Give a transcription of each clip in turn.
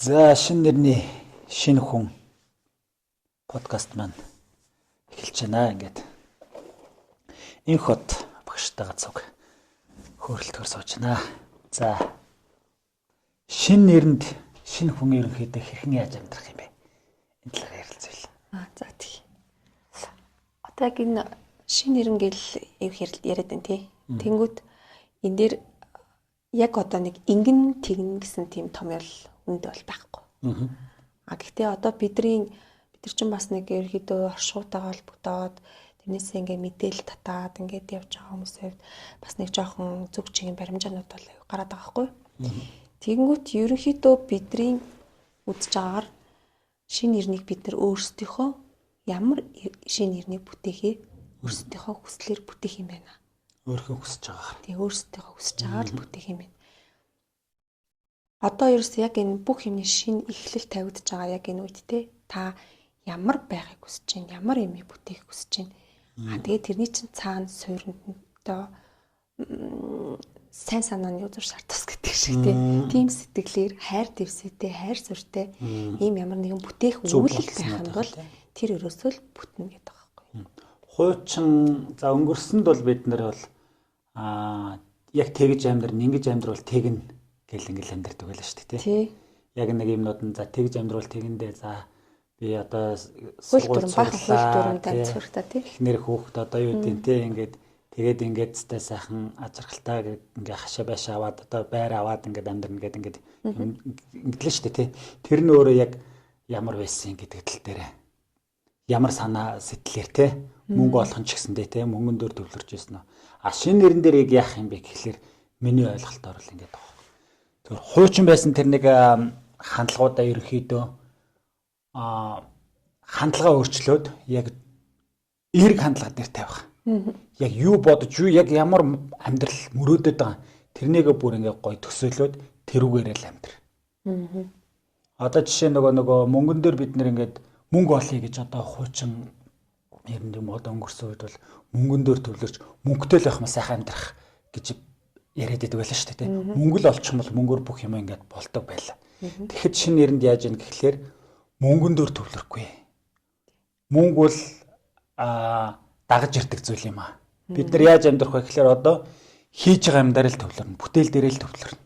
За, шинэ нэрний шинэ хүн подкаст маань эхэлж байна. Ингээд энэ хот багштайгаа цуг хөөрөлтөөр сууж байна. За, шинэ нэрэнд шинэ хүн ерөнхийдөө хэрхэн яаж амьдрах юм бэ? Энэ талаар ярилцъя. За тий. Одоо яг энэ шинэ нэрэн гэл яриад байна тий. Тэнгүүт энэ дээр яг одоо нэг ингэн тэгнэ гэсэн тийм том ял үнд бол байхгүй. А гэхдээ одоо бид нар чинь бас нэг ерөөдөө оршихуйтайгаа холбогдоод тэрнээсээ ингээ мэдээлэл татаад ингээд явж байгаа хүмүүсийн хувьд бас нэг жоохон зүг чигийн баримжаанууд бол гараад байгаа байхгүй. Тэгэнгүүт ерөнхийдөө бидний үзэж байгаагаар шинэ нэрнийг бид нар өөрсдийнхөө ямар шинэ нэрнийг бүтээхээ өөрсдийнхөө хүслээр бүтээх юм байна. Өөрийнхөө хүсэж байгаагаар. Тэгээ өөрсдийнхөө хүсэж байгаагаар л бүтээх юм байна. Одоо ерөөс яг энэ бүх юмны шинэ эхлэл тавигдж байгаа яг энэ үед те та ямар байхыг хүсэж байна, ямар юмыг бүтээх хүсэж байна. А тэгээ тэрний чинь цаана суурьнд одоо сайн санааны үзүүр шар тус гэдэг шиг те тийм сэтгэлээр хайр дэвсээтэй, хайр сүртэй ийм ямар нэгэн бүтээх үйлдэл байх юм бол тэр ерөөсөө л бүтнэ гэдэг байгаа байхгүй. Хуучин за өнгөрсөнд бол бид нар бол яг тэгж амьдр, ингэж амьдрал тэгнэ гэл ингээл амьдардаг байлаа шүү дээ тий. Яг нэг юмнууд нь за тэгж амьдрал тэгэндээ за би одоо сургууль баахан хууль дүрмээр цөрхтаа тий. Эхнэр хүүхэд одоо юу гэдэг тий ингээд тэгээд ингээд зтэй сайхан ажиргалтай ингээ хашаа байшаа аваад одоо байр аваад ингээд амьдрна гэдэг ингээд ингэлээ шүү дээ тий. Тэр нь өөрөө яг ямар байсан гэдэг тал дээр ямар санаа сэтгэлээр тий мөнгө олох нь ч гэсэндээ тий мөнгөн дээр төвлөрч байсан уу. А шинэ нэрэн дээр яг яах юм бэ гэхлээр миний ойлголтоор л ингээд байгаа. Тэр хуучин байсан тэр нэг хандлагуудаа ерөнхийдөө хандлага өөрчлөөд яг эерэг хандлага дээр тавих. Яг юу бодож юу яг ямар амьдрал мөрөөдөд байгаа тэрнийгээ бүр ингээ гой төсөөлөөд тэрүүгээрээ л амьдр. Одоо жишээ нөгөө мөнгөн дээр бид нэр ингээд мөнгө олъё гэж одоо хуучин ер нь юм одоо өнгөрсөн үед бол мөнгөн дээр төвлөрч мөнгөтэй л байх юм сайхан амьдрах гэж яриад байдаг байлаа шүү дээ. Мөнгө л олчих юм бол мөнгөөр бүх юм ингээд болдог байлаа. Тэгэхэд шинэ нэрэнд яаж ийн гэхлээр мөнгөн дээр төвлөрөхгүй. Мөнгө бол дагаж ирдэг зүйл юм аа. Бид нар яаж амьдрах вэ гэхлээр одоо хийж байгаа юм дээр л төвлөрнө. Бүтээл дээрээ л төвлөрнө.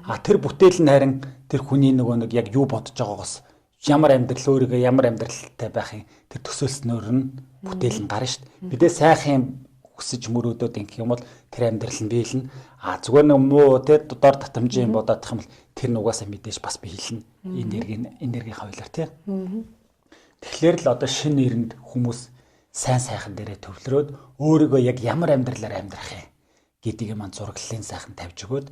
А тэр бүтээл нь харин тэр хүний нөгөө нэг яг юу бодож байгаагаас ямар амьдрал өөрийгөө ямар амьдралтай байхын тэр төсөөлснөөр нь бүтээл нь гарна шүү дээ. Бидээ сайхан юм хүсэж мөрөөдөөд ингэх юм бол тэр амьдрал нь биелнэ. А зүгээр нэг муу те дор татамжийн юм бодоодох юм бол тэр нь угаасаа мэдээж бас биелнэ. Энергийн хавлаар те. Тэгэхээр л одоо шинэ нэрэнд хүмүүс сайн сайхан дээрээ төвлөрөөд өөрийгөө яг ямар амьдралаар амьдрах юм гэдгийг маань зураглалын сайхан тавьж өгөөд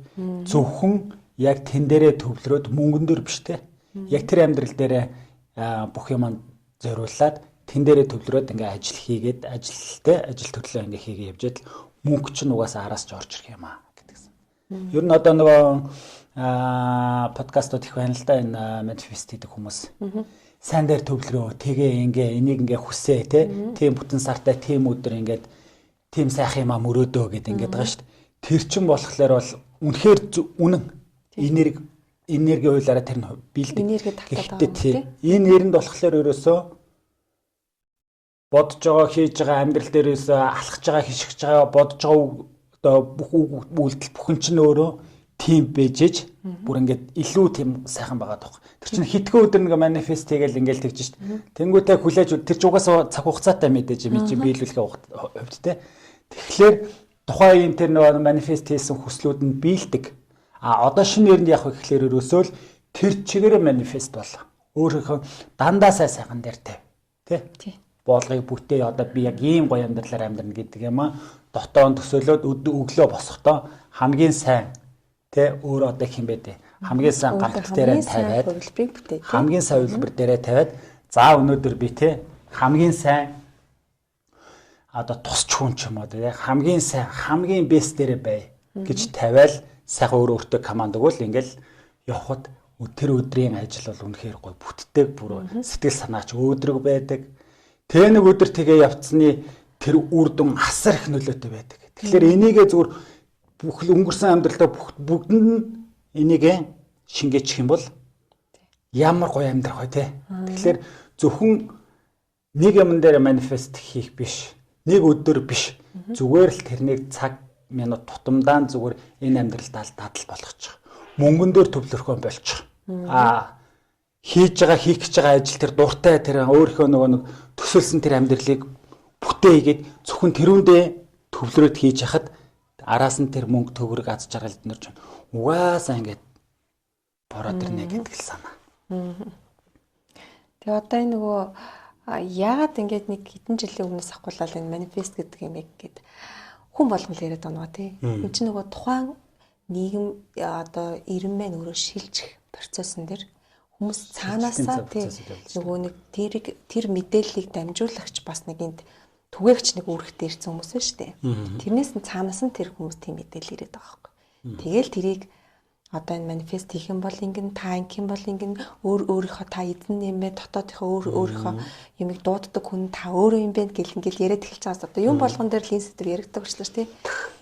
зөвхөн яг тэн дээрээ төвлөрөөд мөнгөн дээр биш те. Яг тэр амьдрал дээрээ бүх юм зориулаад тэн дээрээ төвлөрөөд ингээ ажил хийгээд ажилтай ажил төрлөө ингээ хийгээ явж идэл мөнгө чинь угаасаа араас ч орж ирэх юм аа гэдгсэн. Ер нь одоо нөгөө подкастууд их байна л да энэ манифест хийдэг хүмүүс. Сайн дээр төвлөрөө тэгээ ингээ энийг ингээ хүсээ те тийм бүтэн сартай тийм өдөр ингээд тийм сайхан юм а мөрөөдөө гэд ингээд байгаа шүү дээ. Тэр чин болохоор бол үнэхээр үнэн энерги хуулиараа тэр нь биелдэг. Энерги татаад байгаа юм. Энэ нэрэнд болохоор ерөөсөө бодож байгаа, хийж байгаа амьдрал дээрээс алхаж байгаа, хишгэж байгаа, бодож байгаа одоо бүх үг үйлдэл бүхэн чинь өөрөө тийм бэжэж бүр ингээд илүү тийм сайхан байгаа таах. Тэр чинь хитгэн өдөр нэг манифест хийгээл ингээл тэгж шít. Тэнгүүтээ хүлээж тэр чинь угаасаа цаг хугацаатай мэдээж юм чинь биелүүлэхээ хувьд те. Тэгэхээр тухайн юм тэр нөгөө манифест хийсэн хүслүүд нь биелдэг. А одоо шинэ нэрэнд явах гэхлээр ерөөсөө л тэр чигээр манифест бол өөрийнхөө дандаа сайн сайхан дээр тавь. Тэ? Тий. Боолгыг бүтээ одоо би яг ийм гоё амьдралаар амьдрна гэдэг юм а дотоон төсөөлөөд өглөө босохдоо хамгийн сайн тэ өөр одоо хин бэ дээ хамгийн сайн гамт дээрээ тавиад хамгийн сайн хувилбар дээрээ тавиад за өнөөдөр би тэ хамгийн сайн одоо тусч хүн ч юм уу тэ хамгийн сайн хамгийн бест дээрээ бай гэж тавиал сайхан өөр өөртөө команд өгвөл ингээл явхад тэр өдрийн ажил бол үнэхээр гоё бүтдэг бүр сэтгэл санаач өөдрөг байдаг. Тэ нэг өдөр тэгээ явцсны тэр үр дүн асар их нөлөөтэй байдаг. Тэгэхээр энийгээ зүгээр бүх өнгөрсөн амьдралдаа бүгдэнд нь энийгээ шингээчих юм бол Ямар гоё амьдрах вэ те. Тэгэхээр зөвхөн нэг юм дээр манифест хийх биш. Нэг өдөр биш. Зүгээр л тэрнийг цаг минут тутамдаа зүгээр энэ амьдралдаа л дадал болгочих. Мөнгөн дээр төвлөрхөө болчих. Аа хийж байгаа хийх гэж байгаа ажил тэр дуртай тэр өөрийнхөө нөгөө нэг төсөөлсөн тэр амьдралыг бүтээгээд зөвхөн тэрүүндээ төвлөрөөд хийж хахад араас нь тэр мөнгө төгрөг аз жаргал эднэр ч угаасаа ингээд бороод ирнэ гэдэг л санаа. Тэгээ одоо энэ нөгөө яагаад ингээд нэг хэдэн жилийн өмнөөс ахгуулаад энэ манифест гэдэг юм гээд хүн болгон л яриад байгаа тий. Энд чинь нөгөө тухайн нийгэм одоо ирэн маань өөрөө шилжих процессон дээр хүмүүс цаанаасаа тий нөгөө нэг тэрийг тэр мэдээллийг дамжуулагч бас нэг энд түгээгч нэг үүрэгтэй ирсэн хүмүүс байна шүү дээ. Тэрнээс нь цаанаас нь тэр хүмүүс тийм мэдээлэл ирээд байгаа байхгүй. Тэгэл тэрийг одоо энэ манифест хийх юм бол ингэн та ингэх юм бол ингэн өөр өөрийнхөө та эзэн юм бэ дотоодынхоо өөр өөрийнхөө юмыг дууддаг хүн та өөрөө юм бэ гэл ингээл яриад эхэлж байгаас одоо юм болгон дээр л энэ сэдв яригддаг болчихлоо тий.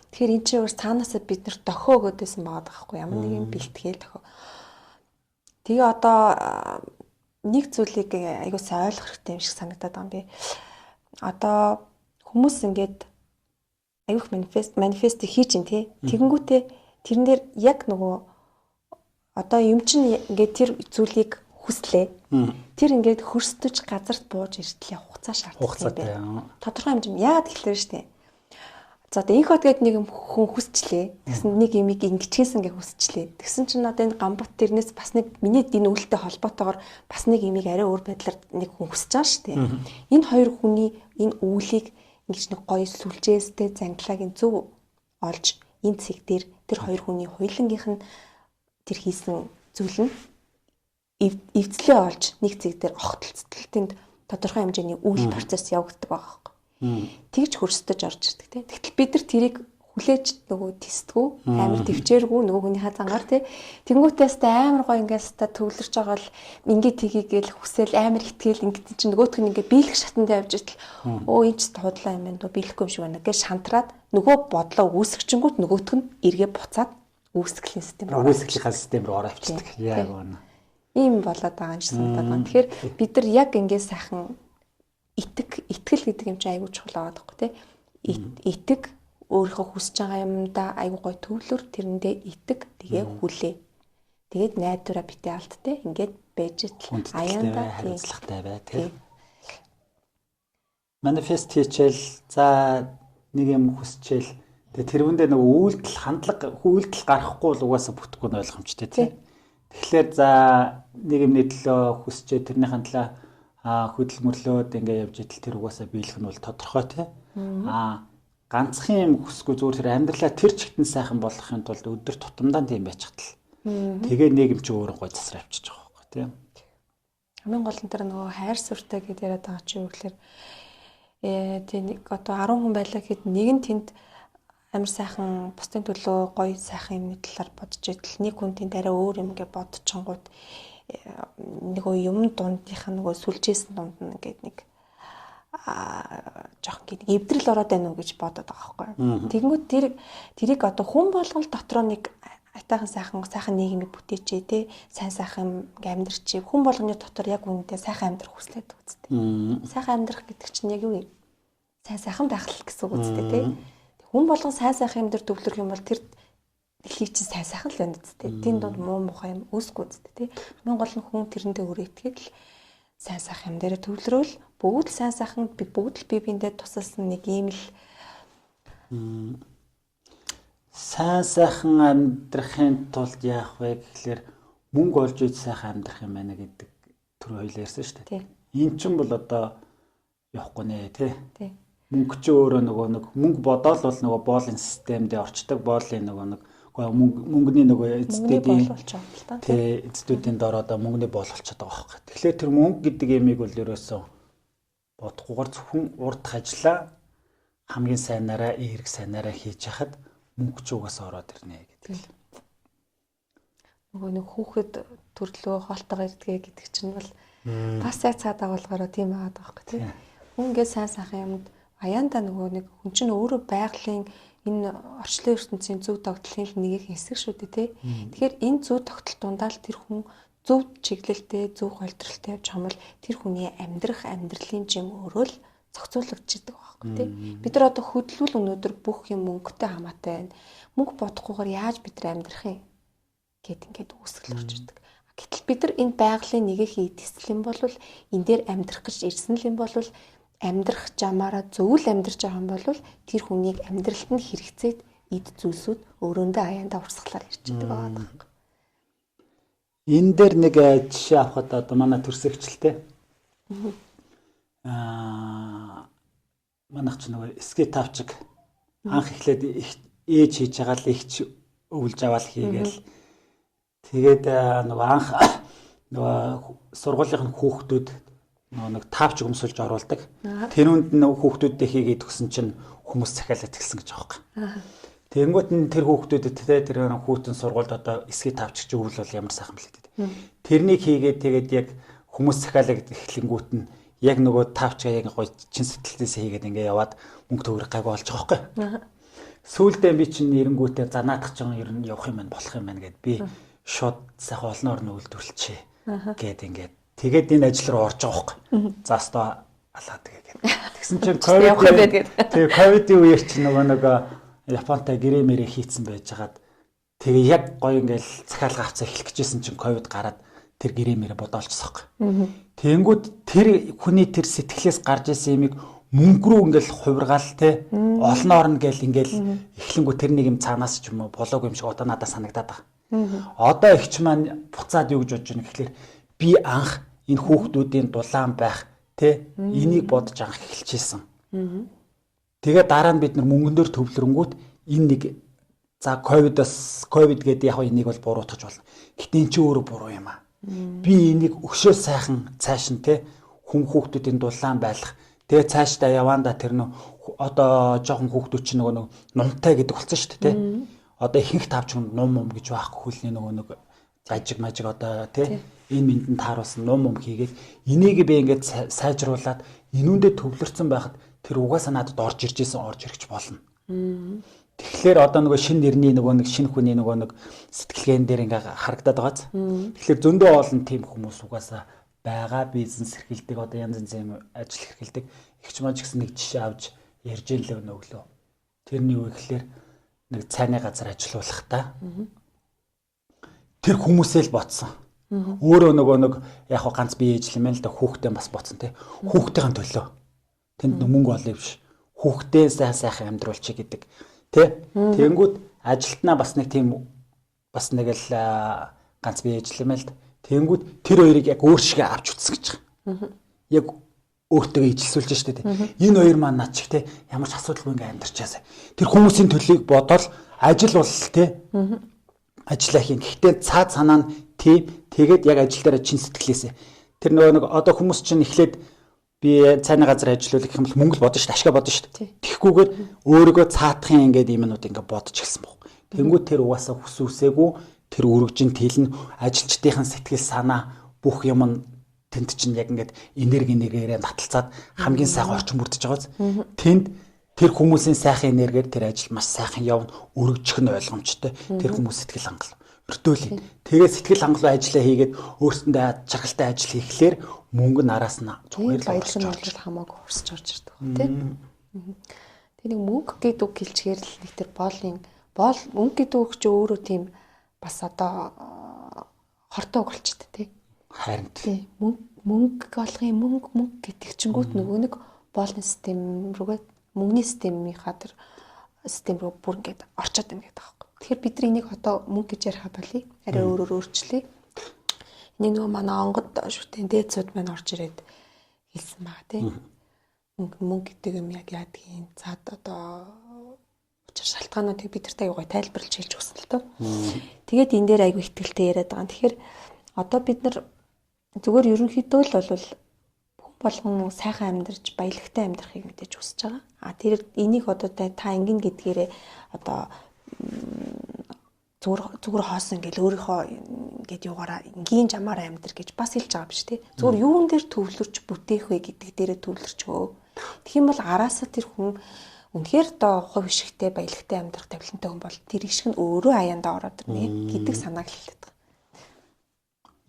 Тэгэхээр эн чинь өөр цаанаасаа бид нар дохио өгөөд байсан байгаа байхгүй ямар нэгэн бэлтгэл дохио. Тэгээ одоо нэг зүйлийг айгуу сайн ойлгох хэрэгтэй юм шиг санагдаад байгаа юм би. Одоо хүмүүс ингээд аюух манифест хийж ин тий. Тэгэнгүүтээ тэрэн дээр яг нөгөө одоо юм чинь ингээд тэр зүйлийг хүслээ. Тэр ингээд хөрстөж газарт бууж иртлээ хугацаа шаарддаг юм байна. Тодорхой хэмжээнд яагаад гэхлээр штэ. За одоо инх хот гээд нэг хүн хүсчлээ. Тэгсэн нэг юмыг ингэчгээсэн гэж хүсчлээ. Тэгсэн чинь одоо энэ гамбат тэрнээс бас нэг миний энэ үйлдэлтэй холбоотойгоор бас нэг юмыг арай өөр байдлаар нэг хүн хүсэж байгаа штэ. Энэ хоёр хүний энэ үүлийг ингэж нэг гоё сүлжээстэй зангилагын зөв олж энэ цэг дээр тэр хоёр хүний хоёулангийнх нь тэр хийсэн зүйл нь эвдлээ олж нэг цэг дээр огтлцтэлтэнд тодорхой хэмжээний үйл процесс явагддаг байгаа байхгүй. Тэгж хөрсдөж орж ирдэг тийм. Тэгтэл бид нар тэрийг хүлээж нөгөө тестгүү амар төвчээргүй нөгөө хүнийхээ зангаар тий. Тэнгүүтээс тэ амар гоё ингээс та төвлөрч байгаа л ингээ тгийгээл хүсэл амар итгэл ингээд чинь нөгөөх нь ингээ биелэх шатанд явж итэл өө энэ ч худлаа юм байна дөө биелэхгүй юм шиг байна гэж шантраад нөгөө бодлоо үүсгчингүүт нөгөөх нь эргээ буцаад үүсгэлийн систем рүү үүсгэлийнхаа систем рүү ороо авчдаг. Яг үнэ. Ийм болоод байгаа юм шиг санагдаад байна. Тэгэхээр бид нар яг ингээ сайхан итгэл гэдэг юм чинь айгүй чухал байгаа байхгүй тий. Итэг өөрийнхөө хүсэж байгаа юмдаа айгүй гой төвлөр тэрэндээ итэг тэгээ хүлээ. Тэгээд найдвараа битээ алт тий. Ингээд байж итл аяанда хариуцлагатай бай тий. Манифест хийчихэл за нэг юм хүсчихэл тэгээ тэрвэндээ нөгөө үйлдэл хандлага үйлдэл гаргахгүй бол угаасаа бүтэхгүй нь ойлгомжтой тий. Тэгэхээр за нэг юмны төлөө хүсчээ тэрнийхэн төлөө хөдөлмөрлөөд ингээ явж идэл тэр угаасаа биелэх нь бол тодорхой тий. Ганцхан юм хүсгүй зүгээр тэр амьдралаа тэр чигтэн сайхан болгохын тулд өдөр тутамдаа тийм байчихтал. Тэгээ нэг юм чи өөрөө гой засраа авчиж байгаа байхгүй тий. Хамгийн гол нь тэр нөгөө хайр сүртэй гэдээ яриад байгаа чи юу гэхээр тий нэг одоо 10 хүн байлаа гэхэд нэг нь тэнд амар сайхан бусдын төлөө гоё сайхан юмны талаар бодож идэл нэг хүн тэнд арай өөр юм ингээ бодчихонгууд нөгөө юм дундынх нь нөгөө сүлжээсэн дунд нь ингээд нэг жоохон гээд эвдрэл ороод байна уу гэж бодоод байгаа байхгүй. Тэгэнгүүт тэрийг одоо хүн болгон дотроо нэг айтайхан сайхан нийгмийг бүтээчээ те сайн сайхан ингээ амьдрчээ хүн болгоны дотор яг үүндээ сайхан амьдрах хүслээд үсттэй. Сайхан амьдрах гэдэг чинь яг юу юм? Сайн сайхан байх л гэсэн үг үсттэй те. Хүн болгон сайн сайхан юм дээр төвлөрөх юм бол тэр дэлхий чинь сайн сайхан л байна үсттэй. Тэн дунд муу мухай юм үүсэхгүй үсттэй те. Хамгийн гол нь хүн тэрэндээ өөрөө итгээд л сайн сайхан юм дээр төвлөрөөл бүгд л сайн сайхан бүгд л бие биендээ тусалсан нэг ийм л сайн сайхан амьдрахын тулд яах вэ гэхлээр мөнгө олж иж сайхан амьдрах юм байна гэдэг түр хоёлаа ярьсан шүү дээ. Энд чинь бол одоо явахгүй нэ тий. Мөнгө чи өөрөө нөгөө нэг мөнгө бодоол бол нөгөө боолын системдээ орчдөг, боолын нөгөө нэг мөнгөний нөгөө эцдүүдийн тий эцдүүдийн дор одоо мөнгөний боол болчиход байгаа байхгүй. Тэгэхээр тэр мөнгө гэдэг ямиг бол ерөөсөө бодохгүйгээр зөвхөн урдах ажлаа хамгийн сайнараа эерэг сайнараа хийж яхад мөнгө ч угаасаа ороод ирнэ гэдэг л. Нөгөө нэг хүүхэд төрлөө хоолтойгоо ирдгээ гэдэг чинь бол бас яг цаа дагуулгаараа тийм байгаад байгаа байхгүй тий. Хүн ингээд сайн сайхан юмд аяанда нөгөө нэг хүн чинь өөрөө байгалийн энэ орчлон ертөнцийн зөв тогтлын л нэг хэсэг шүү дээ тий. Тэгэхээр энэ зөв тогтол дундаа л тэр хүн Зөв чиглэлтэй, зөв холдролтой явж байгаа юм бол тэр хүний амьдрах амьдралын жим өөрөө л зохицуулагдчихдаг байхгүй тий. Бид нар одоо хөдөлгүүл өнөөдөр бүх юм мөнгөтэй хамаатай байна. Мөнгө бодохгүйгээр яаж бид нар амьдрах юм гэд ингээд үүсгэл орж ирдэг. Гэтэл бид нар энэ байгалийн нэгэн эдгэсэл юм бол энэ дээр амьдрах гэж ирсэн л юм бол амьдрах жамаараа зөв л амьдарч байгаа юм бол тэр хүнийг амьдралд нь хэрэгцээд эд зүйлсүүд өрөөндөө аяандаа урсгалаар ирчдэг байгаа байхгүй. Энэ дээр нэг жишээ авахад одоо манай төрсөгчлөлтэй. Манайх ч нөгөө ски тавчиг анх эхлээд ээж хийж байгаа л ихч өвлж аваад хийгээл. Тэгээд нөгөө анх нөгөө сургуулийн хүүхдүүд нөгөө нэг тавч өмсөлж оруулдаг. Тэрүүнд нь хүүхдүүддээ хийгээд өгсөн чинь хүмүүс захиалаад эхэлсэн гэж байгаа юм. Тэнгүүт нь тэр хүүхдүүдэд те тэр хүүтэн сургуульд одоо эсхий тавч гэж өвөл бол ямар сайхан блээ дээ. Тэрнийг хийгээд тэгээд яг хүмүүс захиалаад эхлэнгүүт нь яг нөгөө тавчгаа яг гоё чин сэтгэлдээс хийгээд ингээ яваад мөнгө төгрөг гайгүй болж байгаа байхгүй. Сүүлдээ би чинь эренгүүтээ за наадах чинь ер нь явах юм байна болох юм байна гэд би шууд сайхан олноор нь үйлдвэрлэчээ гэд ингээд тэгээд энэ ажил руу орж байгаа байхгүй. За өстой алаад тэгээд. Тэгсэн чинь ковид тэгээ ковидын үеэр чинь нөгөө нэг Японтай гэрээ мэрээ хийцэн байжгаад тэгээ яг гоё ингээл захиалга авцаа эхлэх гэжсэн чинь ковид гараад тэр гэрээ мэрээ бодоолчихсон байхгүй. Тэнгүүд тэр хүний тэр сэтгэлээс гарч исэн юмыг мөнгө рүү ингээл хувиргаал те олноор нь гэл ингээл эхлэнгүү тэр нэг юм цаанаас ч юм уу болоогүй юм шиг одоо надад санагдаад байгаа. Одоо ихч маань буцаад юу гэж бодож байна гэхлээр би анх энэ хүүхдүүдийн дулаан байх те энийг бодож анх эхэлчихсэн. Тэгээ дараа нь бид нар мөнгөн дээр төвлөрөнгүүт энэ нэг за ковидос ковид гэдэг яг энийг бол буруутгах болно. Гэтэ эн чинь өөрөө буруу юм аа. Би энийг өшөө сайхан цааш нь те хүн хүүхдүүдийн дулаан байлах. Тэгээ цаашдаа яваандаа тэр нөө одоо жоохон хүүхдүүд чинь нөгөө нэг нумтай гэдэг болсон шүү дээ те. Одоо ихэнх тавч хүн нум мум гэж байхгүй хөлний нөгөө нэг жажиг мажиг одоо те энэ мэндэн тааруулсан нум мум хийгээд энийг би ингээд сайжруулад энүүндээ төвлөрсөн байхад тэр угаасаа надад орж ирж исэн орж ирэх болно. Тэгэхээр одоо нөгөө шинэ нэрний нөгөө нэг шинэ хүний нөгөө нэг сэтгэлгээн дээр ингээ харагдаад байгааз. Тэгэхээр зөндөө олон тийм хүмүүс угаасаа байгаа бизнес эрхэлдэг одоо янз янзын юм ажил эрхэлдэг. Игч маж гэсэн нэг жишээ авч ярьж ийн л өнөглөө. Тэрний юу гэхлээр нэг цайны газар ажилуулах та. Тэр хүмүүсээ л ботсон. Өөрөө нөгөө нэг яг хаа ганц бие ээж юм л да хүүхдээ бас ботсон те. Хүүхдийн төлөө. Тэнд мөнгө олё биш. Хүүхдээ сайн сайхан амьдруулчих гэдэг. Тэ? Тэнгүүд ажилтнаа бас нэг тийм бас нэг л ганц бие ээж юм л да. Тэнгүүд тэр хоёрыг яг өөр шигээ авч утсан гэж байгаа. Яг өөртөө ижилсүүлж штэ тэ. Энэ хоёр маань над чиг те ямар ч асуудалгүй ингээ амьдарчаасай. Тэр хүмүүсийн төлөвийг бодоол ажил бол те ажиллаа хийн. Гэхдээ цаад санаа нь тийм тэгээд яг ажил дээр чин сэтгэлээсээ. Тэр нөгөө нэг одоо хүмүүс чинь эхлээд би цайны газар ажиллуулах гэх юм бол мөнгө л бодно шүү дээ, ашгаа бодно шүү дээ. Тэгэхгүйгээр өөрийгөө цаатахын ингээд юмнууд ингээд бодож эхэлсэн баг. Тэнгүүд тэр угаасаа хүсүүсээгүй тэр үргэлжин тэлнэ ажилчдын сэтгэл санаа бүх юм нь тэнд чинь яг ингээд энерги нэгээрээ таталцаад хамгийн сайхан орчин бүрдэж байгаа биз. Тэнд тэр хүмүүсийн сайхан энергиэр тэр ажил маш сайхан явна, өргөжих нь ойлгомжтой. Тэр хүмүүс сэтгэл хангалуун өртөөлөе. Тэгээ сэтгэл хангалуун ажиллаа хийгээд өөрсөндөө жаргалтай ажил хийхлээр мөнгө нь араас нь зүгээр л баярлан орж хамаагүй хурсч орж ирдэг баг тийм. Тэг нэг мөнгө гэдэг үг хэлчихээр л нэг тэр боолын боол мөнгө гэдэг үг чи өөрөө тийм бас одоо хортой үг болчихдээ тий. Харин тий. Мөнгө олох юм мөнгө мөнгө гэдэг чингүүт нөгөө нэг боолны систем рүүгээ мөнгөний системийнхаа тэр систем рүү бүр ингээд орчод байна гэдэг аахгүй. Тэгэхээр бид нар энийг одоо мөнгө гэж яриха болъё. Арай өөрөөр өөрчлөе. Энийг нөгөө манай онгод шүтэн дээдсүүд маань орж ирээд хэлсэн байгаа тий. Мөнгө мөнгө гэдэг юм яг яадгийн цаад одоо учир шалтгаануудыг бид нартай аягүй тайлбарлаж хэлж өгсөн л тоо. Тэгээд энэ дээр аягүй ихтгэлтэй яриад байгаа. Тэгэхээр одоо бид нар зүгээр ерөнхийдөө л бол хүн болгон сайхан амьдарч баялагтай амьдрахыг мэдээж хүсэж байгаа. А тэр энийг одоо та ингэн гэдгээрээ одоо зүгээр хоосон ингээл өөрийнхөө ингээд юугаараа энгийн жамаар амьдр гэж бас хэлж байгаа биш тий. Зүгээр юун дээр төвлөрч бүтээх вэ гэдэг дээрээ төвлөрч өө. Тэгэх юм бол араасаа тэр хүн үнэхээр одоо хувь ишгтэй баялагтай амьдрах тавилантай хүн бол тэр ишг нь өөрөө аяндаа ороод ирнэ гэдэг санааг л хэлээд байгаа.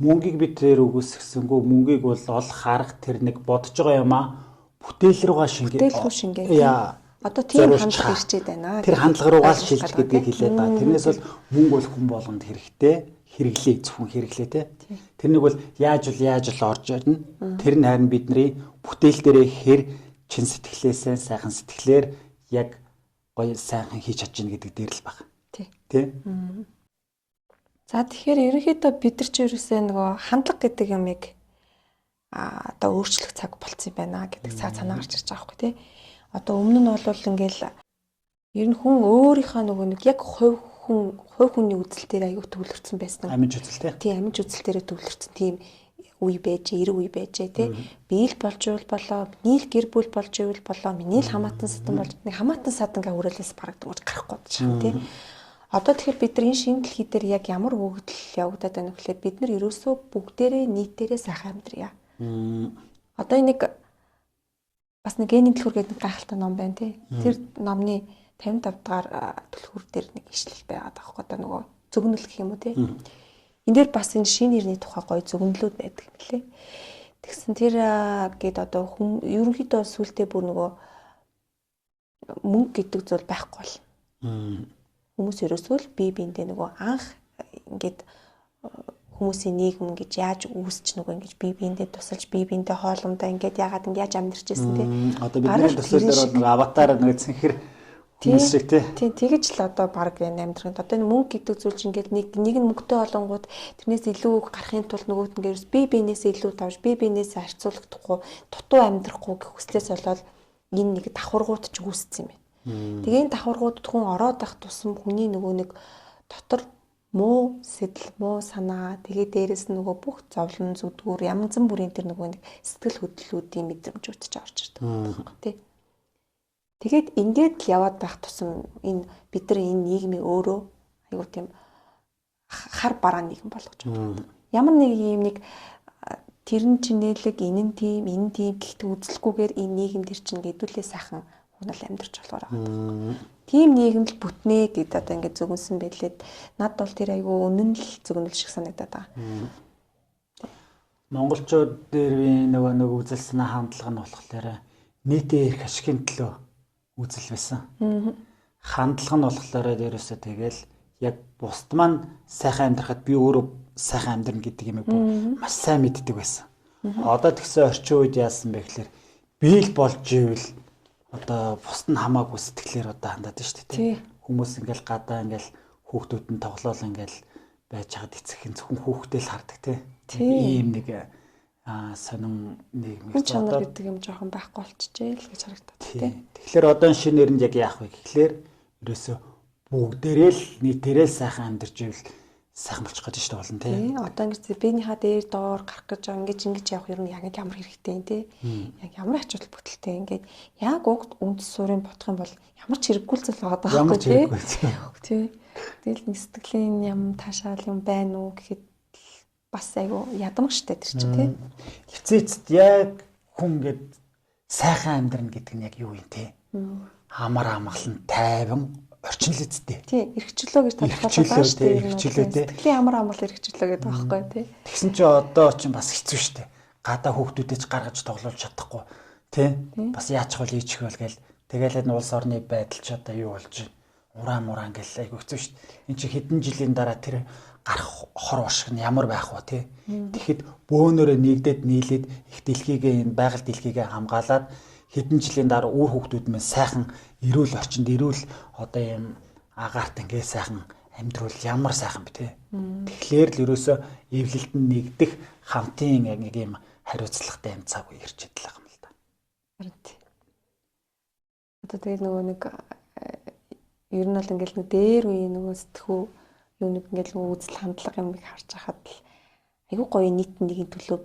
Мөнгийг би тэр үгүйсгэсэнгүү, мөнгийг бол олох арга тэр нэг бодож байгаа юм аа бүтээл рүүгээ шингээ. Бүтээл рүү шингээ. Одоо тийм хандлага ирчээд байна. Тэр хандлага руугаа шилж гэдгийг хэлээд байгаа. Тэрнээс бол мөнгө бол хүн болгонд хэрэгтэй. Хэрэглээ, зөвхөн хэрэглээ те. Тэр нэг бол яаж л орж ирнэ. Тэр нь харин бидний бүтээл дээрээ хэр чин сэтгэлээсээ сайхан сэтгэлээр яг гоё сайхан хийж чадж гин гэдэг дээр л баг. Тий. За тэгэхээр ерөнхийдөө бид нар ч ерөөсөө нөгөө хандлага гэдэг юмыг одоо өөрчлөх цаг болцсон юм байна гэдэг санаа гарч ирж байгаа байхгүй тий. Одоо өмнө нь бол ингээл ер нь хүн өөрийнхөө нөгөө нэг яг хувь хүний үзэл дээр аягүй төвлөрсөн байсан. Амиж үзэл тий. Тий, амиж үзэл дээрээ төвлөрсөн тийм үе байжээ, 90 үе байжээ тий. Би л болж ивэл болоо, миний л гэр бүл болж ивэл болоо, миний л хамаатан садан болж нэг хамаатан садан гэ өрөөлөөс бараг дөнгөж гарахгүй байгаа тий. Одоо тэгэхээр бид нар энэ шинэ дэлхий дээр яг ямар өгөгдөл явагдаад байна вэ гэхлээр бид нар ерөөсөө бүгдээрээ нийтээрээ сайхан амьдрья. Одоо энэ нэг бас нэг генийн түлхүүр гэдэг нэг гайхалтай ном байна тий. Тэр номны 55 дугаар түлхүүр дээр нэг ишлэл байгаад байгаа байхгүй, одоо нөгөө зөгнөл гэх юм уу тий. Энэ дээр бас энэ шинэ нэрний тухай гоё зөгнөлүүд байдаг юм лээ. Тэгсэн тэр гээд одоо хүн ерөнхийдөө сүултээ бүр нөгөө мөнгө гэдэг зүйл байхгүй бол. Хүмүүс ерөөсөө л бие биендээ нөгөө анх ингээд хүмүүсийн нийгэм гэж яаж үүсч нөгөө ингэж бие биендээ тусалж бие биендээ хоолундаа ингээд яагаад ингэ яаж амьдарч ирсэн тий. Одоо бидний төсөөлөөр бол нөгөө аватар нөгөө цэнхэр хүмүүс шиг тий. Тий, тэгэж л одоо баг энэ амьдрахын. Одоо энэ мөнгө гэдэг зүйл чинь ингээд нэг нь мөнгөтэй болонгууд тэрнээс илүү гарахын тулд нөгөөт нь гэрс бие биенээс илүү тавж бие биенээс харьцуулахдаггүй дутуу амьдрахгүй гэх хүслээс болоод энэ нэг давхаргууд ч үүссэн юм байна. Тэгээ энэ давхаргуудад хүн ороод ах тусам хүний нөгөө нэг дотор муу сэтэл, муу санаа, тэгээ дээрэс нь нөгөө бүх зовлон зүдгүүр, янз бүрийн тэр нөгөө нэг сэтгэл хөдлөлүүдийн мэдрэмжүүд ч орж ирдэг байхгүй тий. Тэгээд ингээд л яваад байх тусам энэ бид нар энэ нийгмийг өөрөө айгуу тийм хар бараа нийгэм болгож байгаа. Ямар нэг юм нэг тэр нь чинэлэг, энэ нь тийм, энэ тийм гэхдээ үзэлгүйгээр энэ нийгэм дэр чинь гэдүүлээ сайхан хүн бол амьдарч болохоор байгаа. Тийм нийгэм л бүтнэ гэд одоо ингээд зөгнсөн байлээд над бол тэр айгүй үнэн л зөгнөл шиг санагдаад байгаа. Монголчууд дээр би нөгөө нэг үзэл санаа хандлага нь болохоор нийтийн эрх ашигын төлөө үзэл байсан. Хандлага нь болохоор дээрээсээ тэгэл яг бусд маань сайхан амьдрахад би өөрөө сайхан амьдрна гэдэг юм бүр маш сайн мэддэг байсан. Одоо тэгсэн орчин үед яасан бэ гэхээр би л болж ивэл одоо бусд нь хамаагүй сэтгэлээр одоо хандаад шүү дээ. Хүмүүс ингээл гадаа ингээл хүүхдүүд нь тоглоол ингээл байж хаад эцэг нь зөвхөн хүүхдээ л хардаг тий. Ийм нэг сонин нийгэм хүн чанар гэдэг юм жоохон байхгүй болчихжээ л гэж харагдаад тий. Тэгэхээр одоо шинэ нэрэнд яг яах вэ гэхлээр ерөөсөө бүгдээрээ л нийтээрээ л сайхан амьдарч ивэл сайхан болчих гэж шүү дээ болно тий. Одоо ингэж биенийхаа дээр доор гарах гэж ингэж ингэж явах юм яг ямар хэрэгтэй юм тий. Яг ямар ач холбогдолтой ингээд яг уг үндэс суурийг бодох юм бол ямар ч хэрэггүй зүйл байгаа байхгүй тий. Тий. Тэгэл нэг сэтгэлийн юм таашаал юм байна уу гэхэд бас айгу ядамг штэ тэр чинь тий. Эцэцэд яг хүн ингээд сайхан амьдрна гэдэг нь яг юу юм тий. Амар амгалан тайван орчин л үсттэй. Тий, эрхчлөө гэж тодорхойлоод байгаа шүү дээ. Эрхчлөө тий. Сэтгэлийн амар амгал эрхчлөө гэдэг байхгүй тий. Тэгсэн чи одоо чинь бас хэцүү шүү дээ. Гадаа хүүхдүүдээ ч гаргаж тоглуулж чадахгүй тий. Бас яачих вэ, ийчих вэ гээл. Тэгээл энэ улс орны байдал ч одоо юу болж байна. Ураа мураа ингээл айгу хэцүү шүү дээ. Энд чи хэдэн жилийн дараа тэр гарах хор уршиг нь ямар байх вэ тий. Тэгэхэд бөөнөрөө нэгдээд нийлээд их дэлхийгээ энэ байгаль дэлхийгээ хамгаалаад хэдэн жилийн дараа үр хүүхдүүд мэн сайхан эрүүл орчинд эрүүл одоо юм агаарт ингээ сайхан амьдруул ямар сайхан бэ те. Тэгэхээр л ерөөсөө эвлэлт нь нэгдэх хамтын яг нэг юм хариуцлагатай юм цаг үе ирж идлээ юм л да. Харин тий. Одоо тэгэл нөгөө нэг ер нь бол ингээл нэг дээр үеийн нөгөө сэтгхүү юу нэг ингээл нөгөө үзэл хандлага юмыг харж хахад л айгүй гоё нийт нэгin төлөө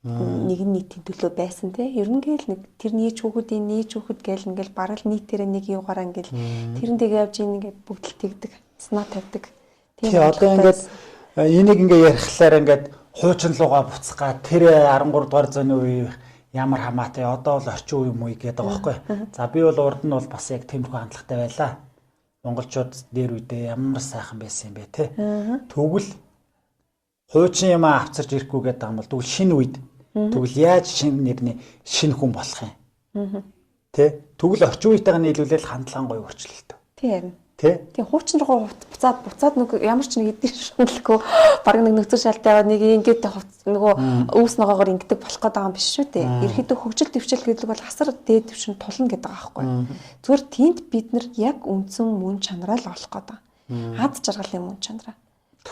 нэгэн нийтийн төлөө байсан тий. Ер нь гээл нэг тэр нийч хүүхэд энэ нийч хүүхэд гээл ингээл бараг л нийтээрээ нэг юугаараа ингээл тэрэн дэгээ явж ийн ингээд бүгд л тэгдэг. Санаа тавьдаг. Тийм одоо ингээд энийг ингээд ярихлаар ингээд хуучин лугаа буцгаа тэр 13 дугаар зууны үе ямар хамаатай одоо бол орчин үе юм уу гэдэг байгаа байхгүй. За би бол урд нь бол бас яг тиймэрхүү хандлагатай байлаа. Монголчууд дээр үедээ ямар сайхан байсан юм бэ те. Тэгвэл Хуучин юм авцарч ирэхгүй гэдэг юм бол тэгвэл шинэ үед тэгвэл яаж шинэ нэрний шинэ хүн болох юм? Тэ? Тэгвэл орчин үетэйгээ нийлүүлэл хандлага гоё өөрчлөлт. Тийм. Тэ? Тийм, хуучин руу буцаад нэг ямар ч нэг эдийн шуналгүй баг нэг нөхцөл шалтай яваад нэг ингээд нөгөө өвс ногоогоор ингэдэг болох гээд байгаа юм биш шүү дээ. Ерөнхийдөө хөгжил дэвшил гэдэг бол асар дээд түвшин тулна гэдэг байгаа байхгүй. Зүгээр тийнд бид нар яг үндсэн мөн чанараа л олох гээд байгаа. Ад жаргалын мөн чанараа.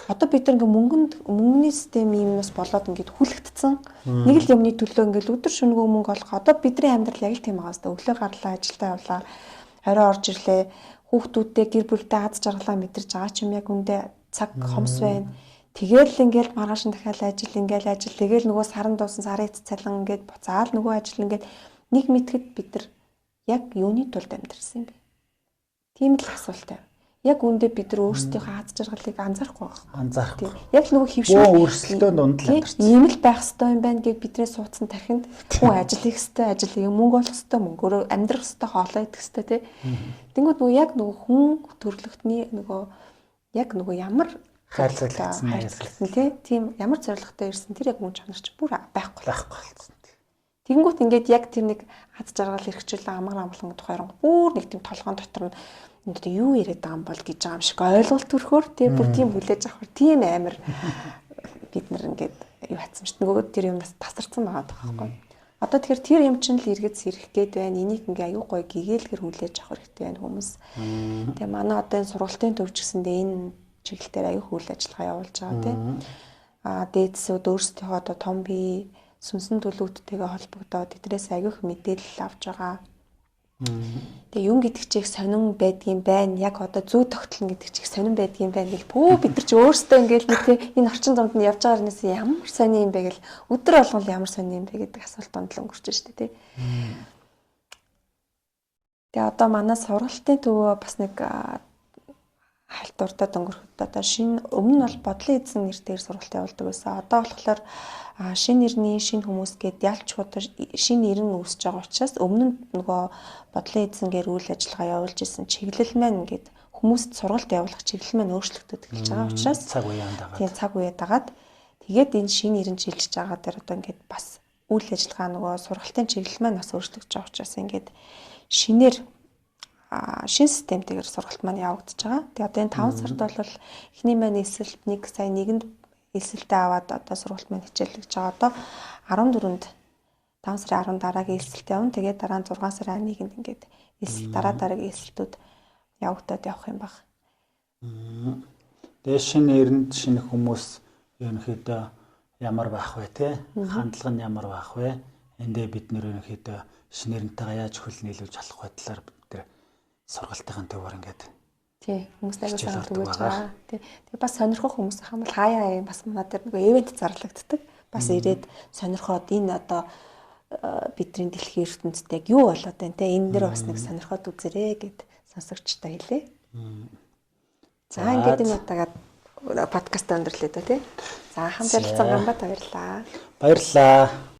Одоо бид нар ингээ мөнгөний систем юмнаас болоод ингээд хүлэгдсэн. Нэг л юмны төлөө ингээд өдөр шөнөгүй мөнгө олох. Одоо бидний амьдрал яг л тийм байгаа хэвээр. Өглөө гарлаа, ажилдаа явлаа, орой орж ирлээ. Хүүхдүүдтэй, гэр бүлтэй аз жаргалаа мэдэрч байгаа ч юм яг үндэ цаг хомс байна. Тэгэл ингээл маргааш нь дахиад ажил, ингээл ажил. Тэгэл нөгөө саран дуусан сарын эц цалин ингээд буцаал нөгөө ажил ингээд нэг мэтгэд бид нар яг юуны тулд амьдрсан юм бэ? Тийм л асуулт байна. Яг үндэ бид нар өөрсдийнхөө аз жаргалыг анзаарахгүй байгаа. Анзаарахгүй. Яг л нөгөө хөвшмөл өрсөлдөөн дунд л амьдарсан. Ийм л байх ёстой юм байна гэж бидний суудсан тархинд хүн ажил хийх ёстой, ажил хийх мөнгө олох ёстой, мөнгөөрөө амьдрах ёстой, хоолоо идэх ёстой тий. Тэнгүүд нөгөө яг нөгөө хүн төрөлхтний нөгөө яг нөгөө ямар хайрцаглагдсан тий. Тийм ямар зорилготой ирсэн тэр яг мөн чанар чи бүр байхгүй болсон. Тэнгүүт ингээд яг тэр нэг аз жаргал эрхчлээ амар амгалан гэдэг хоёр бүр нэг тийм толгоон дотор нь энэ одоо юу яриад байгаа юм бол гэж байгаа юм шиг ойлголт төрөхөөр тий бүр тийм хүлээж авахар тийм амар бид нар ингээд юу хатсан шүү дээ. Нөгөө тэр юмнаас тасарсан байгаа байхгүй. Одоо тэгэхээр тэр юм чинь л эргээд сэрэх гээд байна. Энийг ингээ аюу гоё гэгээлгэр хүлээж авах хэрэгтэй байна хүмүүс. Тэгээ манай одоо энэ сургалтын төв ч гэсэндээ энэ чиглэл дээр аюу үйл ажиллагаа явуулж байгаа тий. Аа дээдсүүд өөрсдийнхөө одоо том бие сүнсэн төлөвттэйгээ холбогдоод тэдрээс аюух мэдээлэл авч байгаа. Тэгээ юм гэдэг чи их сонин байдгийн байна. Яг одоо зүү тогтлон гэдэг чи их сонин байдгийн байна гэл пүү бид нар чи өөрсдөө ингээл нэг тий энэ орчин замд нь явж байгаа юмнаас ямар сонин юм бэ гэл өдөр болгон л ямар сонин юм бэ гэдэг асуулт донд л өнгөрч штэ тий. Тэгээ одоо манай сургалтын төвөө бас нэг хальтуртад өнгөрөхөд одоо шинэ өмнө нь бол бодлын эзэн нэртэйг сургалт явуулдаг байсан. Одоо болохоор шинэ нэрний шинэ хүмүүс гээд ялчгүй шинэ нэрэн үүсэж байгаа учраас өмнө нь нөгөө бодлын эзэнгээр үйл ажиллагаа явуулж исэн чиглэл маань ингээд хүмүүст сургалт явуулах чиглэл маань өөрчлөгдөд эхэлж байгаа учраас цаг үеэ дагаад тийм цаг үеэ дагаад тэгээд энэ шинэ нэрэн шилжиж байгаа дээр одоо ингээд бас үйл ажиллагаа нөгөө сургалтын чиглэл маань бас өөрчлөгдөж байгаа учраас ингээд шинээр шин системтэйгээр сургалт маань явагдаж байгаа. Тэгээ одоо энэ 5 сард бол эхний маань элсэлт 1 сая нэгэнд элсэлтээ аваад одоо сургалт маань хичээллэж байгаа. Одоо 14-нд 5 сарын 10 дараагийн элсэлт явна. Тэгээ дараа нь 6 сарын 1-нд ингээд элсэлт дараа дараагийн элсэлтүүд явагдаад явах юм баг. Тэгээ шинэ эрэнд шинэ хүмүүс ерөнхийдөө ямар байх вэ те? Хандлага нь ямар байх вэ? Эндээ бид нэр ерөнхийдөө шинэ эрентэйгээ яаж хөл нийлүүлж алах вэ талаар бид нэр сургалтын төвөр ингээд тий хүмүүст аягүй сайн түгэж байгаа. Тий. Тэгээ бас сонирхох хүмүүс ах юм бол хаяа юм бас манай дээр нөгөө ивент зарлагддаг. Бас ирээд сонирхоод энэ одоо бидний дэлхийн ертөнцид яг юу болоод байна те энэ дэр бас нэг сонирхоод үзэрээ гэд сонсогчтой хэлээ. За ингээд энэ удаагаа подкаст өндөрлөө дөө тий. За хамт ярилцсан Ганбат баярлалаа. Баярлалаа.